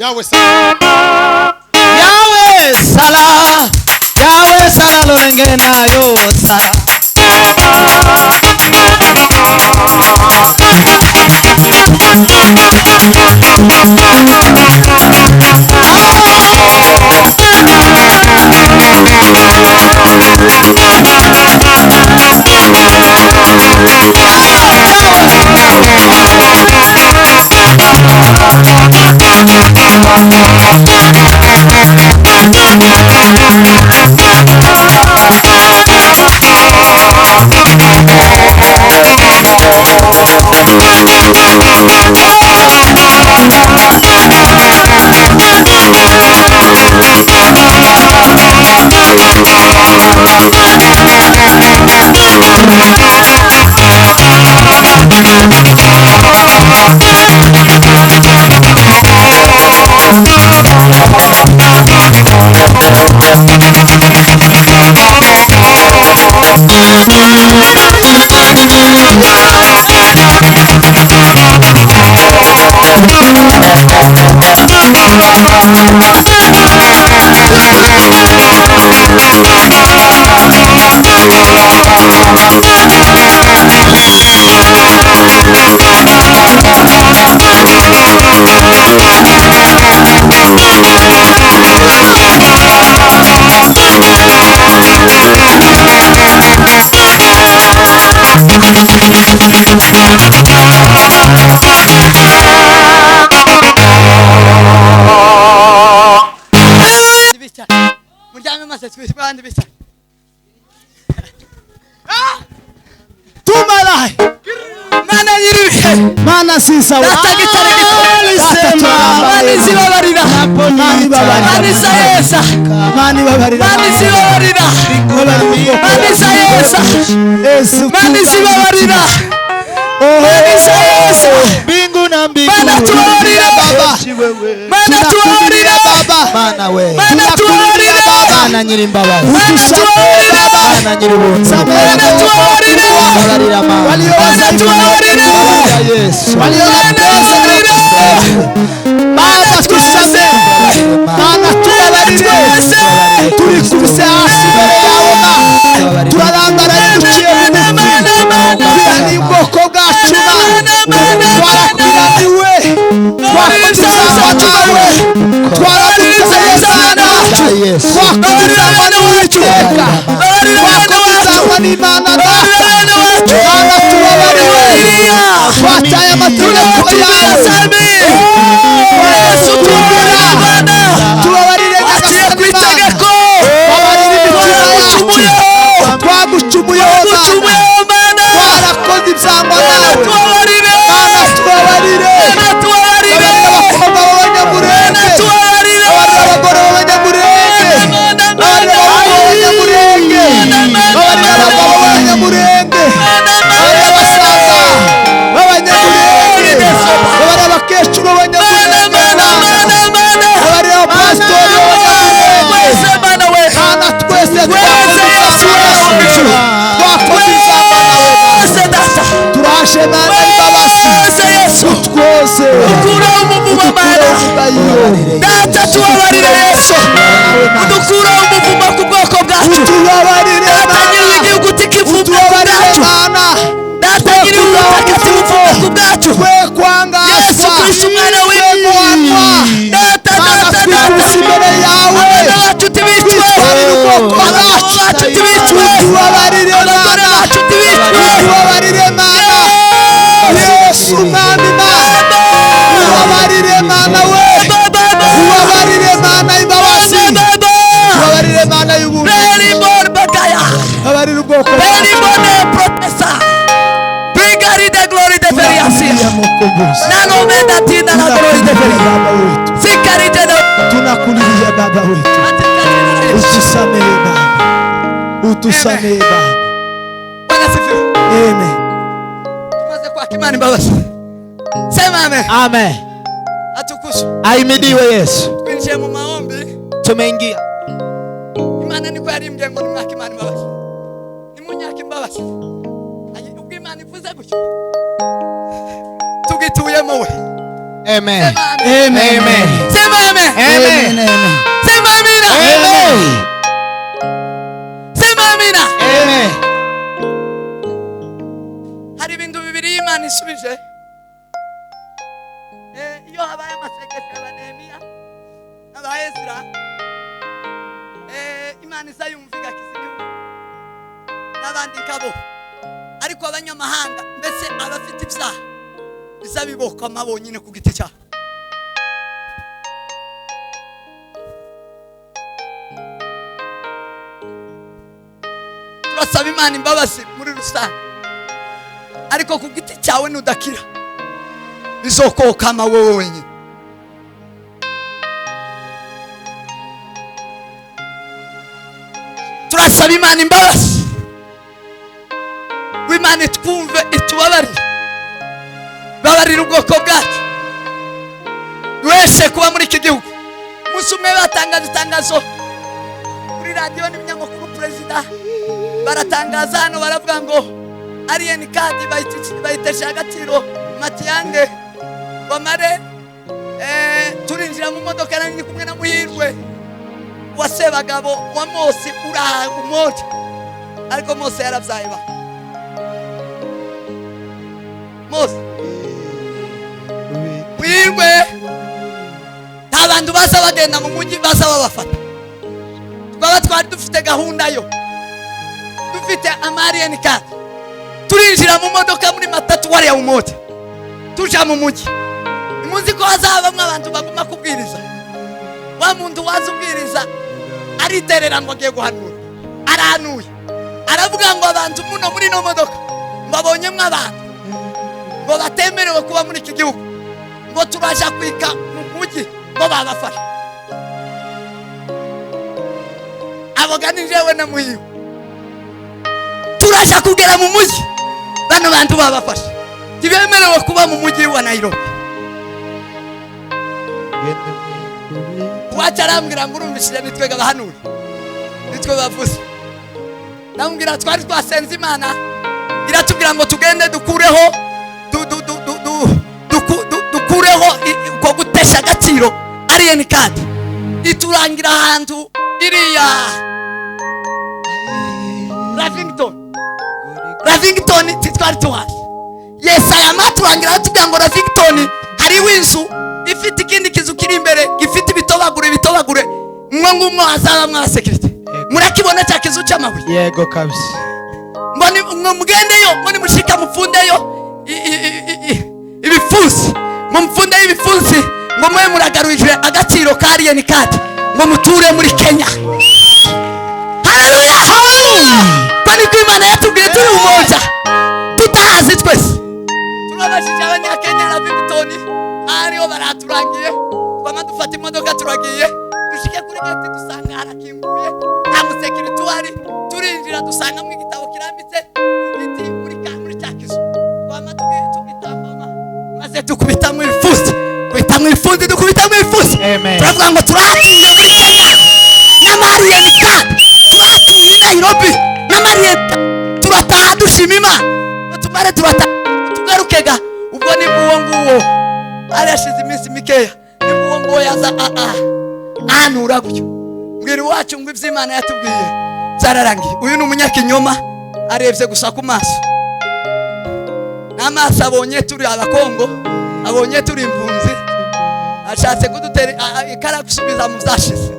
Yawe sala. Yawe sala. Yawe sala lorenge na yo sala. Mana sisa Mbingu na mbingu. Mana tuwabarira Baba. Mana we. Mana tuwabarira Mana nyirimbabazi. Mana nyirubuntu. Mana tuwabarira Mana tuwabarira Yesu. Mana tusamehe. Mana tubabarire. Turikubise hasi imbere yawe Mana. Turarambaraye duciye bugufi. Twihaniye ubwoko bwacu Mana. Twarakwiraniwe. Twakoze ibyaha nawe. Twaradutaye Mana. Twakoze ibyaha n'Uwiteka. Twakoze ibyaha n'Imana Data. Mana tubabarire. Twataye amategeko yawe. Yesu tubabarira Mana. Tubabarire Nyagasani Mana. Babarire imitima yacu. Twagucumuyeho Mana. Twarakoze ibyaha nawe. Mana tubabarire. Babarire abakobwa b'abanyamurenge. Babarire abagore b'abanyamurenge. Babarire abahungu b'abanyamurenge. Babarire abagabo b'abanyamurenge. Babarire abasaza b'abanyamurenge. Babarire abakecuru b'abanyamurenge. Babarire abapasitori b'abanyamurenge. Mana twese twakoze ibyaha nawe. Twakoze ibyaha nawe. Turaje Mana imbabazi. Utwoze. Data tubabarire Yesu. Udukure umuvumo ku bwoko bwacu. Utubabarire Data nyiri igihugu tikivumo ku Utubabarire bwacu. Mana. Data nyiri ubutaka tikivumo ku bwacu. Twe kwangazwa. Yesu Kristo umwana Twe guhanwa. Data Mana data twikubise data. imbere yawe. Abana bacu tibicwe. Twitwarire ubwoko Abagabo bwacu. bacu tibicwe. Utubabarire Abagore Mana. bacu tibicwe. Utubabarire Mana. Yesu Mwami Mana. Ubabarire Mana we. Ubabarire Mana imbabazi. Ubabarire Mana y'ubuntu. Ubabarire ubwoko bwacu. Baba wetu. Tunakulilia Baba wetu. Utusamehe Baba. Utusamehe Baba. Amen. Sema amen. Amen. Atukuzwe. Ahimidiwe Yesu. Twinjiye mu maombi. Tumeingia. Imana niko yarimbwiye ngo nimwake Imana imbabazi. Nimunyake imbabazi. Ubwo Imana ivuze gutyo. Tugituyemo we. Amen. Sema amen. Amen. Sema amen. Amen. Sema amina. Amen. Sema amina. Amen. Hari ibintu bibiri Imana isubije. Iyo habaye amasengesho ya Nehemiya n'aba Ezra, Imana izayumva igakiza igihugu n'abandi nkabo. Ariko abanyamahanga mbese abafite ibyaha bizabibokama bonyine ku giti cyabo. Turasaba Imana imbabazi muri rusange, ariko ku giti cyawe nudakira bizokokama wowe wenyine. Turasaba Imana imbabazi, Imana itwumve, itubabarire, babarire ubwoko bwacu wese kuba muri iki gihugu. Umunsi umwe batangaza itangazo kuri radiyo n'ibinyamakuru, perezida baratangaza hano baravuga ngo alien card bayitesha agaciro Matiange bamare. Turinjira mu modoka nari kumwe na Muhirwe wa Sebagabo wa Mose uraha umoja, ariko Mose yarabyaye ba Mose Muhirwe. Nta bantu baza bagenda mu mujyi baza babafata. Twaba twari dufite gahunda yo dufite amarien card, turinjira mu modoka muri matatu wariya umoja tuja mu mujyi. Muzi ko hazabamwe abantu baguma kubwiriza. Wa muntu waza ubwiriza ariterera ngo agiye guhanura, arahanuye aravuga ngo abantu muno muri no modoka mbabonyemwo abantu ngo batemerewe kuba muri iki gihugu, ngo turaja kwika mu mujyi ngo babafashe. Aboga ni jewe na Muhiwe turaja kugera mu mujyi bano bantu babafashe, ntibemerewe kuba mu mujyi wa Nairobi. Wacha arambwira ngo urumvishije nitwe abahanura nitwe bavuze. Ndamubwira twari twasenze Imana iratubwira ngo tugende dukureho dukureho uko gutesha agaciro alien card, iturangira ahantu iriya Lavington titwari tuhazi. Yesaya maturangira atubwira ngo Lavington hariho inzu ifite ikindi kizu kiri imbere gifite ibitobagure mwe ngumwe hazaba mwa security. Murakibona cya kizu cy'amabuye? Yego kabisa. Ngo mwe mugendeyo, ngo nimushika mupfundeyo ibifunsi, ngo mupfundeyo ibifunsi, ngo mwe muragarurije agaciro ka alien card, ngo muture muri Kenya. Haleluya! Kwani ko Imana yatubwiye turi umoja tutahazi twese. Turabashije abanyakenya na Lavington ariho baraturangiye, twama dufata imodoka turagiye, dushike kuri gate dusanga harakinguye nta musekiriti uhari. Turinjira dusangamo igitabo kirambitse ku giti muri cya kizu, twama tugitambama maze dukubitamo ibifunsi, kubitamo ibifunsi, dukubitamo ibifunsi. Turavuga ngo turahatuye muri Kenya n'amarien card, turahatuye i Nairobi n'amarien. Turataha dushima Imana, tumare turataha tugarukega. Ubwo ni uwo nguwo ari yashize iminsi mikeya, ni uwo nguwo yaza ahanura gutyo. Mbwira iwacu ngo ivyo Imana yatubwiye byararangiye. Uyu ni umunyakinyoma, arebye gusa ku maso n'amaso abonye turi abakongo, abonye turi impunzi, ashatse kudutera ikaragusubiza mu byashize.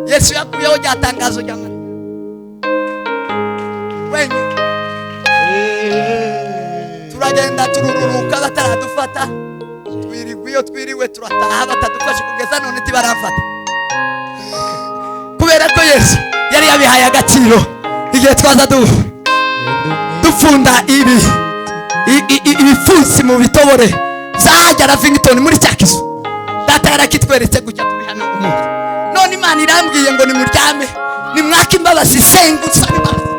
Yesu yakuyeho rya tangazo rya Mariya wenyine. Turagenda turururuka bataradufata, twirirwa iyo twiriwe turataha batadufashe kugeza none tibaramfata, kubera ko Yesu yari yabihaye agaciro. Igihe twaza dupfunda ibifunsi mu bitobore zajya Lavington muri cya kizu, data yarakitweretse gutya turi hano umuntu. None Imana irambwiye ngo nimuryame, nimwake imbabazi, senga usaba imbabazi.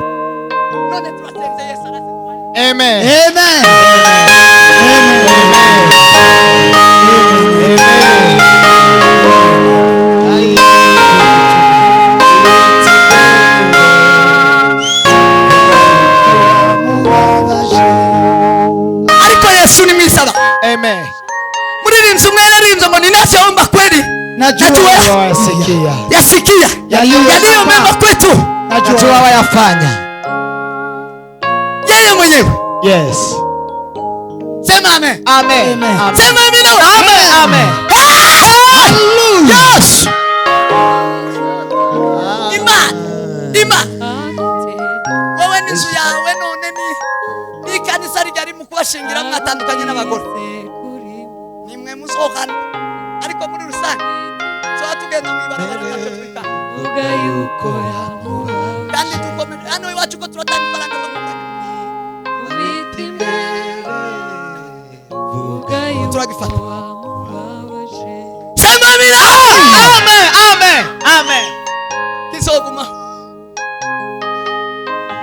None turasenze Yesu araziduhaye. Amen. Amen. Amen. Ariko Yesu ni mwiza. Amen. Muri Umuririmbyi umwe yaririmbye ngo ninavyoomba kweli Najua wayasikia. Yasikia yaliyo mema kwetu. Najua wayafanya. Yeye mwenyewe. Yes. Sema amen. Amen. Amen. Sema amen. Amen. Amen. Hallelujah. Yes. Ima. Ima. Wowe n'inzu yawe none ni ikanisa rigari mu kubashingira mwatandukanye n'abagore. Nimwe musohokana ariko muri rusange tuba tugenda mu ibarabara ntacyo twita. Kandi dukomeje hano iwacu ko turatanga ifaranga zo kugura. Turagifata. Sema amina. Amen. Amen. Amen. Kizoguma.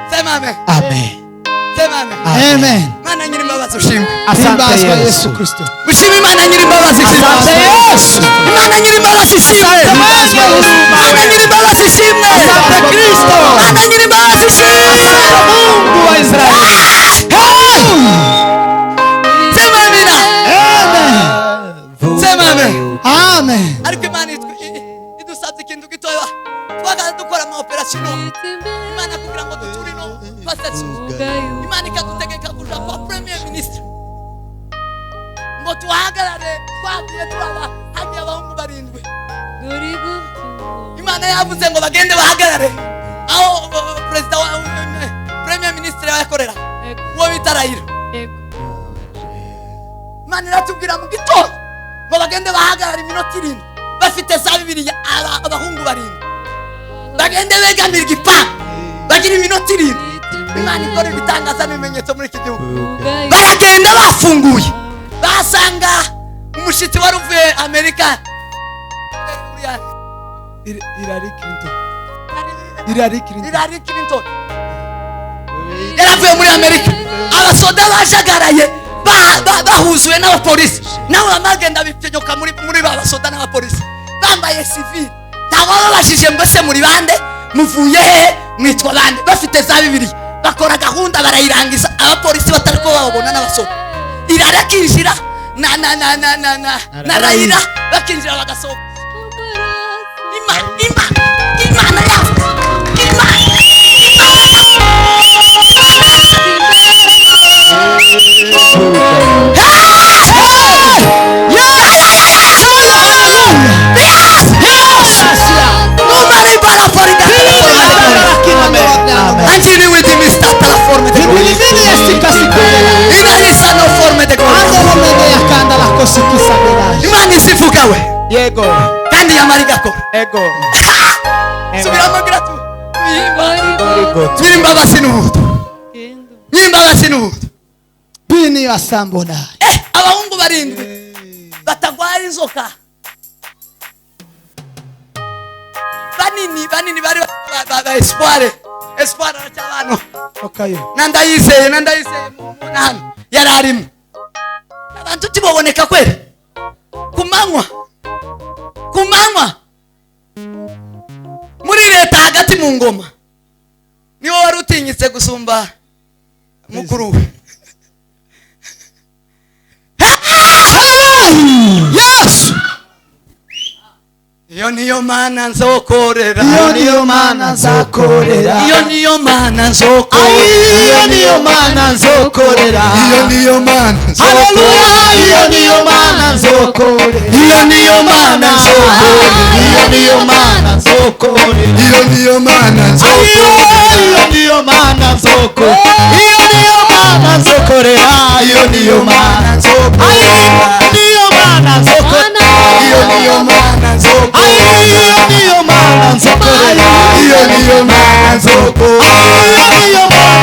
Sema amen. Amen. Sema amen. Amen. Mana nyiri imbabazi ushimwe. Asante Yesu Kristo. Ushimwe Imana nyiri imbabazi ishimwe. Asante Yesu. Imana nyiri imbabazi ishimwe. Imana nyiri imbabazi ishimwe. Asante Kristo. Imana nyiri imbabazi ishimwe. Asante Mungu wa Israeli. Sema amina. Amen. Sema amen. Amen. Ariko Imana idusabye ikintu gitoya. Twagaza dukora ama operation. Imana kugira ngo duture no pastor. Imana ikadutegeka kuja kwa premier ministre. Ngo tuhagarare twagiye turaba hagiye abahungu barindwi. Imana yavuze ngo bagende bahagarare aho president wa premier ministre yakorera. Uwo bita Raila. Imana iratubwira mu gitondo ngo bagende bahagarare iminota 7 bafite za Bibiliya abahungu barindwi. Bagende begamira igipangu bagira iminota 7. Imana ikora ibitangaza n'ibimenyetso muri iki gihugu. Baragenda bafunguye basanga umushitsi wari uvuye Amerika. Hillary Clinton. Hillary Clinton. Hillary Clinton yaravuye muri Amerika. Abasoda bajagaraye bahuzuye n'abapolisi. Nawe bamagenda bipfenyoka muri ba basoda n'abapolisi bambaye civil. Ntawababajije ngo se muri bande muvuye he mwitwa bande bafite za Bibiliya. Bakora gahunda barayirangiza abapolisi batari ko bababona n'abasoda. Irara kinjira na na na na na na na Raila bakinjira bagasohoka. Ima ima Imana yavuze. Imana Imana isifukawe. Yego. Kandi yamarigako. Ego. Subiramo gratu. Nyiri imbabazi n'ubuntu. Nyiri imbabazi n'ubuntu. Bini asambona. Abahungu barindwi batagwara inzoka. Banini banini bari ba espoir. Espoir aracyabano. Okay. Nandayizeye mubona hano yararimo. Abantu tiboboneka kweli. Kumanywa. Kumanywa. Muri leta hagati mu ngoma. Niwo wari utinyitse gusumba mukuru we. Yes. Iyo niyo mana nzokorera. Iyo niyo mana nzokorera. Iyo niyo mana nzokorera. Iyo niyo mana nzokorera. Iyo niyo mana nzokorera. Iyo niyo mana nzokorera. Iyo niyo mana nzokorera. Iyo niyo mana nzokorera. Iyo niyo mana nzokorera. Iyo niyo mana nzokorera.